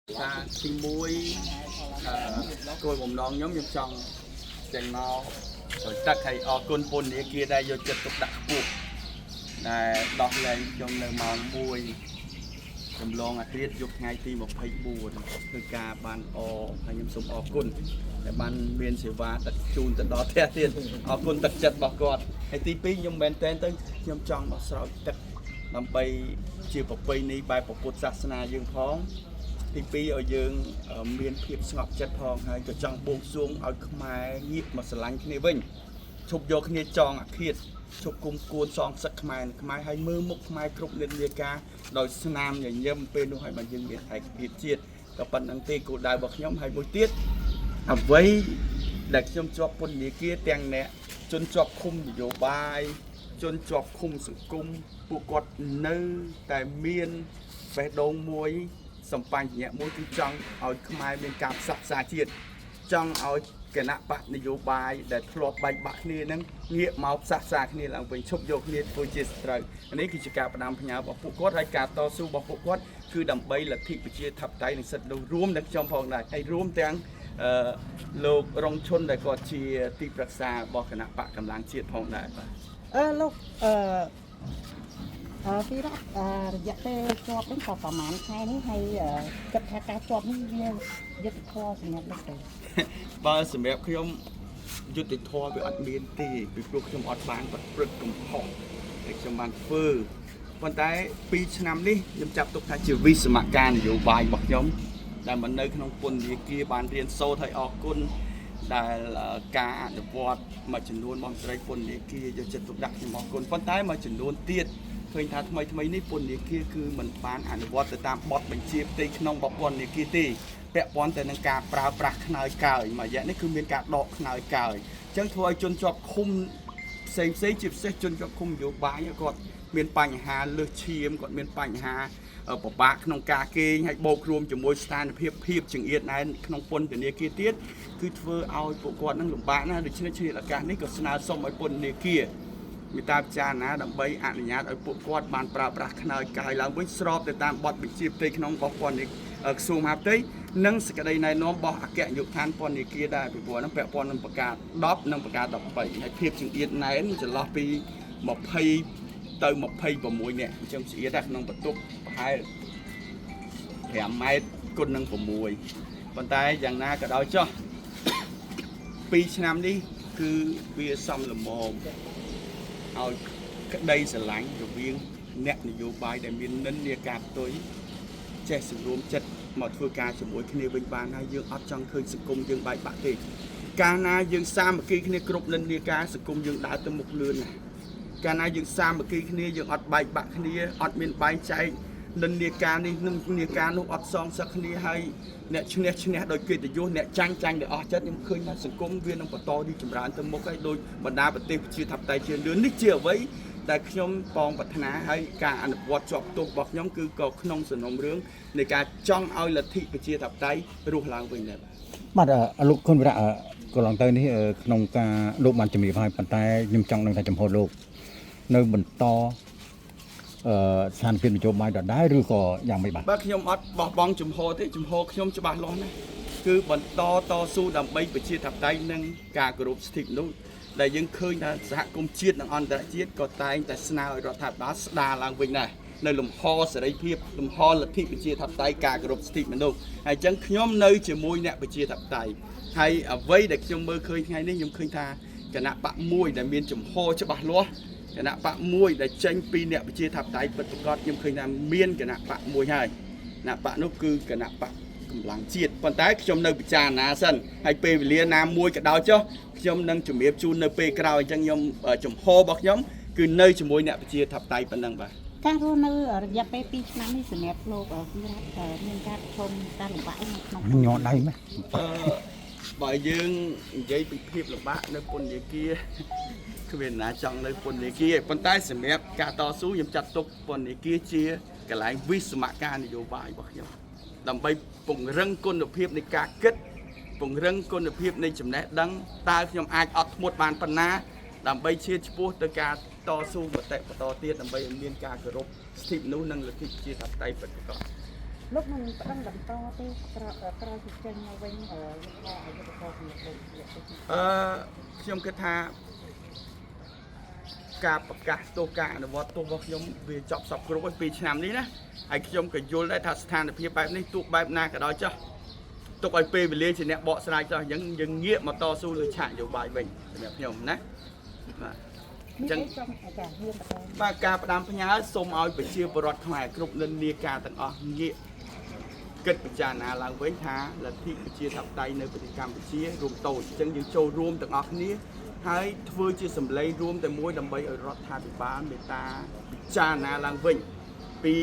ថាទី1គោលបំណងខ្ញុំខ្ញុំចង់ចេញមកស្រោចទឹកហើយអរគុណពន្ធនាគារដែលយកចិត្តទុកដាក់ខ្ពស់ដែលដោះលែងខ្ញុំនៅម៉ោង1ចម្លងអាគ្រាតយប់ថ្ងៃទី24ធ្វើការបានអហើយខ្ញុំសូមអរគុណដែលបានមានសេវាដឹកជូនទៅដល់ផ្ទះទៀតអរគុណទឹកចិត្តរបស់គាត់ហើយទី2ខ្ញុំមែនតើទៅខ្ញុំចង់មកស្រោចទឹកដើម្បីជាប្រពៃណីបែបពុទ្ធសាសនាយើងផង ទី2ឲ្យយើងមានភាពស្ងប់ចិត្តផងហើយក៏ចង់បួងសួងឲ្យខ្មែរងាកមកស្រឡាញ់គ្នាវិញឈប់យកគ្នាចងអាឃាតឈប់គុំគួនសងសឹកខ្មែរនឹងខ្មែរហើយមើលមុខខ្មែរគ្រប់និន្នាការដោយស្នាមញញឹមពេលនោះហើយបានយើងមានឯកភាពជាតិក៏ប៉ុណ្្នឹងទេគោលដៅរបស់ខ្ញុំហើយមួយទៀតអ្វីដែលខ្ញុំជាប់ពន្ធនាគារទាំងអ្នកជនជាប់ឃុំនយោបាយជនជាប់ឃុំសង្គមពួកគាត់នៅតែមានបេះដូងមួយ សម្បញ្ញៈមួយគឺចង់ឲ្យខ្មែរមានការផ្សះផ្សាជាតិចង់ឲ្យគណៈបកនយោបាយដែលធ្លាប់បែកបាក់គ្នាហ្នឹងងាកមកផ្សះផ្សាគ្នាឡើងវិញឈប់យកគ្នាធ្វើជាសត្រូវនេះគឺជាការផ្ដាំផ្ញើរបស់ពួកគាត់ហើយការតស៊ូរបស់ពួកគាត់គឺដើម្បីលទ្ធិប្រជាធិបតេយ្យនិងសិទ្ធិមនុស្សរួមនឹងខ្ញុំផងដែរហើយរួមទាំងអឺលោករងឈុនដែលគាត់ជាទីប្រឹក្សារបស់គណៈបកកម្លាំងជាតិផងដែរបាទ អឺលោកអឺអឺពីរ៉ាត់អឺរយៈពេលជាប់ហ្នឹងក៏ប្រហែលខែនេះហើយអឺគិតថាការជាប់នេះវាយុត្តិធម៌សម្រាប់លោកទេ បើសម្រាប់ខ្ញុំយុត្តិធម៌វាអត់មានទេពីព្រោះខ្ញុំអត់បានប្រព្រឹត្តកំហុសដែលខ្ញុំបានធ្វើប៉ុន្តែ2ឆ្នាំនេះខ្ញុំចាប់ទុកថាជាវិសមការនយោបាយរបស់ខ្ញុំដែលមកនៅក្នុងពន្ធនាគារបានរៀនសូត្រហើយអរគុណដែលការអនុវត្តមួយចំនួនរបស់មន្ត្រីពន្ធនាគារយកចិត្តទុកដាក់ខ្ញុំអរគុណប៉ុន្តែមួយចំនួនទៀតឃើញថាថ្មីថ្មីនេះពន្ធនាគារគឺមិនបានអនុវត្តទៅតាមបទបញ្ជាផ្ទៃក្នុងរបស់ពន្ធនាគារទេពាក់ព័ន្ធទៅនឹងការប្រើប្រាស់ខ្នើយកើយមួយរយៈនេះគឺមានការដកខ្នើយកើយអញ្ចឹងធ្វើឲ្យជនជាប់ឃុំផ្សេងផ្សេងជាពិសេសជនជាប់ឃុំនយោបាយគាត់មានបញ្ហាលើសឈាមគាត់មានបញ្ហាពិបាកក្នុងការគេងហើយបូករួមជាមួយស្ថានភាពភាពចង្អៀតណែនក្នុងពន្ធនាគារទៀតគឺធ្វើឲ្យពួកគាត់នឹងលំបាកណាស់ដូច្នេះឆ្លៀតឱកាសនេះក៏ស្នើសុំឲ្យពន្ធនាគារមេត្តាពិចារណាដើម្បីអនុញ្ញាតឲ្យពួកគាត់បានប្រើប្រាស់ខ្នើយកាយឡើងវិញស្របទៅតាមបទបញ្ជាផ្ទៃក្នុងរបស់ពន្ធនាក្រសួងមហាផ្ទៃនិងសេចក្តីណែនាំរបស់អគ្គនាយកដ្ឋានពន្ធនាគារដែរពីព្រោះហ្នឹងពាក់ព័ន្ធនឹងប្រការ10និងប្រការ13ហើយភាពចង្អៀតណែនចន្លោះពី20ទៅ26នាក់អញ្ចឹងចង្អៀតដែរក្នុងបន្ទប់ប្រហែល5ម៉ែត្រគុណនឹង6ប៉ុន្តែយ៉ាងណាក៏ដោយចុះ2ឆ្នាំនេះគឺវាសំលមម ឲ្យក្តីស្រឡាញ់រវាងអ្នកនយោបាយដែលមាននិន្នាការផ្ទុយចេះសម្រួមចិត្តមកធ្វើការជាមួយគ្នាវិញបានហើយយើងអត់ចង់ឃើញសង្គមយើងបែកបាក់ទេកាលណាយើងសាមគ្គីគ្នាគ្រប់និន្នាការសង្គមយើងដើរទៅមុខលឿនណាស់កាលណាយើងសាមគ្គីគ្នាយើងអត់បែកបាក់គ្នាអត់មានបែងចែកនិន្នាការនេះនិងនិន្នាការនោះអត់សងសឹកគ្នាហើយអ្នកឈ្នះឈ្នះដោយកិត្តិយសអ្នកចាញ់ចាញ់ដោយអស់ចិត្តខ្ញុំឃើញថាសង្គមវានឹងបន្តរីកចម្រើនទៅមុខហើយដោយបណ្ដាប្រទេសប្រជាធិបតេយ្យជាលឿននេះជាអ្វីដែលខ្ញុំប៉ងប្រាថ្នាហើយការអនុវត្តជាប់ទោសរបស់ខ្ញុំគឺក៏ក្នុងសំណុំរឿងនៃការចង់ឲ្យលទ្ធិប្រជាធិបតេយ្យរស់ឡើងវិញដែរបាទ បាទលោកគុណវរៈកន្លងទៅនេះក្នុងការលោកបានជំរាបហើយប៉ុន្តែខ្ញុំចង់ដឹងថាចំហលោកនៅបន្តអឺស្ថានភាពនយោបាយដដែលឬក៏យ៉ាងម៉េចបាទ បើខ្ញុំអត់បោះបង់ជំហរទេជំហរខ្ញុំច្បាស់លាស់ណាស់គឺបន្តតស៊ូដើម្បីប្រជាធិបតេយ្យនិងការគោរពសិទ្ធិមនុស្សដែលយើងឃើញថាសហគមន៍ជាតិនិងអន្តរជាតិក៏តែងតែស្នើឲ្យរដ្ឋាភិបាលស្ដារឡើងវិញដែរនៅលំហសេរីភាពលំហលទ្ធិប្រជាធិបតេយ្យការគោរពសិទ្ធិមនុស្សហើយអញ្ចឹងខ្ញុំនៅជាមួយអ្នកប្រជាធិបតេយ្យហើយអ្វីដែលខ្ញុំមើលឃើញថ្ងៃនេះខ្ញុំឃើញថាគណៈបកមួយដែលមានជំហរច្បាស់លាស់គណៈបកមួយដែលចេញពីអ្នកប្រជាធិបតេយ្យពិតប្រាកដខ្ញុំឃើញថាមានគណៈបកមួយហើយគណៈបកនោះគឺគណៈបកកម្លាំងជាតិប៉ុន្តែខ្ញុំនៅពិចារណាសិនហើយពេលវេលាណាមួយក៏ដោយចុះខ្ញុំនឹងជំរាបជូននៅពេលក្រោយអញ្ចឹងខ្ញុំជំហររបស់ខ្ញុំគឺនៅជាមួយអ្នកប្រជាធិបតេយ្យប៉ុណ្ណឹងបាទ ការរស់នៅរយៈពេល2ឆ្នាំនេះសម្រាប់លោកពីរ៉ាត់មានការប្រឈមការលំបាកនៅក្នុង ញ័រដៃម៉េច អឺបើយើងនិយាយពីភាពលំបាកនៅពន្ធនាគារគ្មានណាចង់នៅពន្ធនាគារទេប៉ុន្តែសម្រាប់ការតស៊ូខ្ញុំចាត់ទុកពន្ធនាគារជាកន្លែងវិស្មការនយោបាយរបស់ខ្ញុំដើម្បីពង្រឹងគុណភាពនៃការគិតពង្រឹងគុណភាពនៃចំណេះដឹងតើខ្ញុំអាចអត់ធ្មត់បានប៉ុណ្ណាដើម្បីឈានឆ្ពោះទៅការតស៊ូមតិបន្តទៀតដើម្បីឲ្យមានការគោរពសិទ្ធិមនុស្សនិងលទ្ធិប្រជាធិបតេយ្យពិតប្រាកដ។ លោកនឹងប្តឹងបន្តទេក្រោយក្រោយពីចេញមកវិញអឺយុទ្ធអយុត្តិធម៌សម្រាប់លោកលោកទេ អឺខ្ញុំគិតថាការប្រកាសទោសការអនុវត្តទោសរបស់ខ្ញុំវាចប់សពគ្រប់ហើយ2ឆ្នាំនេះណាហើយខ្ញុំក៏យល់ដែរថាស្ថានភាពបែបនេះទោះបែបណាក៏ដោយចុះទុកឲ្យពេលវេលាជាអ្នកបកស្រាយចុះអញ្ចឹងយើងងាកមកតស៊ូលើឆាកនយោបាយវិញសម្រាប់ខ្ញុំណាបាទ មានអីចង់អាចារ្យមានបន្ត បាទការផ្ដាំផ្ញើសូមឲ្យប្រជាពលរដ្ឋខ្មែរគ្រប់និន្នាការទាំងអស់ងាកគិតពិចារណាឡើងវិញថាលទ្ធិប្រជាធិបតេយ្យនៅប្រទេសកម្ពុជារួមតូចអញ្ចឹងយើងចូលរួមទាំងអស់គ្នាហើយធ្វើជាសម្លេងរួមតែមួយដើម្បីឲ្យរដ្ឋាភិបាលមេត្តាពិចារណាឡើងវិញពី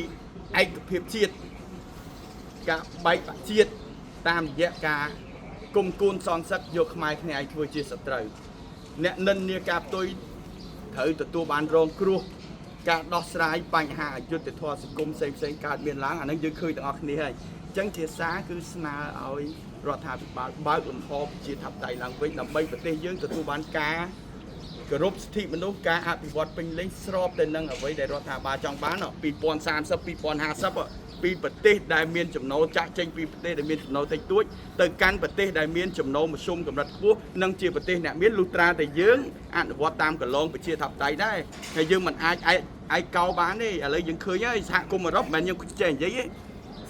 ឯកភាពជាតិការបែកបាក់ជាតិតាមរយៈការគុំគួនសងសឹកយកខ្មែរគ្នាឯងធ្វើជាសត្រូវអ្នកនិន្នាការផ្ទុយ ត្រូវទទួលបានរងគ្រោះការដោះស្រាយបញ្ហាអយុត្តិធម៌សង្គមផ្សេងផ្សេងៗកើតមានឡើងអានឹងយើងឃើញទាំងអស់គ្នាហើយអញ្ចឹងជាសារគឺស្នើឲ្យរដ្ឋាភិបាលបើកលំហប្រជាធិបតេយ្យឡើងវិញដើម្បីប្រទេសយើងទទួលបានការគោរពសិទ្ធិមនុស្សការអភិវឌ្ឍពេញលេញស្របទៅនឹងអ្វីដែលរដ្ឋាភិបាលចង់បាន2030 2050ពីប្រទេសដែលមានចំណូលចាក់ចេញពីប្រទេសដែលមានចំណូលតិចតួចទៅកាន់ប្រទេសដែលមានចំណូលមធ្យមកម្រិតខ្ពស់និងជាប្រទេសអ្នកមានលុះត្រាតែយើងអនុវត្តតាមកន្លងប្រជាធិបតេយ្យដែរហើយយើងមិនអាចឯកឯកោបានទេឥឡូវយើងឃើញហើយសហគមន៍អឺរ៉ុបមិនមែនយើងចេះនិយាយទេ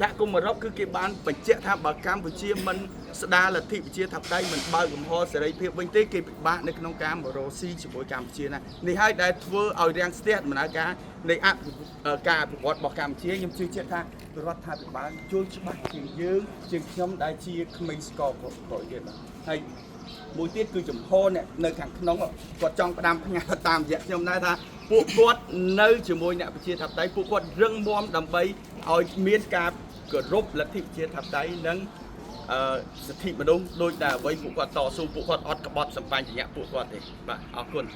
សហគមន៍អឺរ៉ុបគឺគេបានបញ្ជាក់ថាបើកម្ពុជាមិនស្ដារលទ្ធិប្រជាធិបតេយ្យមិនបើកលំហសេរីភាពវិញទេគេពិបាកនៅក្នុងការមករកស៊ីជាមួយកម្ពុជាណានេះហើយដែលធ្វើឲ្យរាំងស្ទះដំណើរការនៃអភិការអភិវឌ្ឍរបស់កម្ពុជាខ្ញុំជឿជាក់ថារដ្ឋាភិបាលជួយច្បាស់ជាងយើងជាងខ្ញុំដែលជាក្មេងស្ករក្រោយទៀតបាទហើយមួយទៀតគឺចំហអ្នកនៅខាងក្នុងគាត់ចង់ផ្ដាំផ្ញើតាមរយៈខ្ញុំដែរថាពួកគាត់នៅជាមួយអ្នកប្រជាធិបតេយ្យពួកគាត់រឹងមាំដើម្បីឲ្យមានការគោរពលទ្ធិប្រជាធិបតេយ្យនិងអឺសិទ្ធិមនុស្សដោយតែអ្វីពួកគាត់តស៊ូពួកគាត់អត់ក្បត់សម្បញ្ញៈពួកគាត់ទេបាទអរគុណ។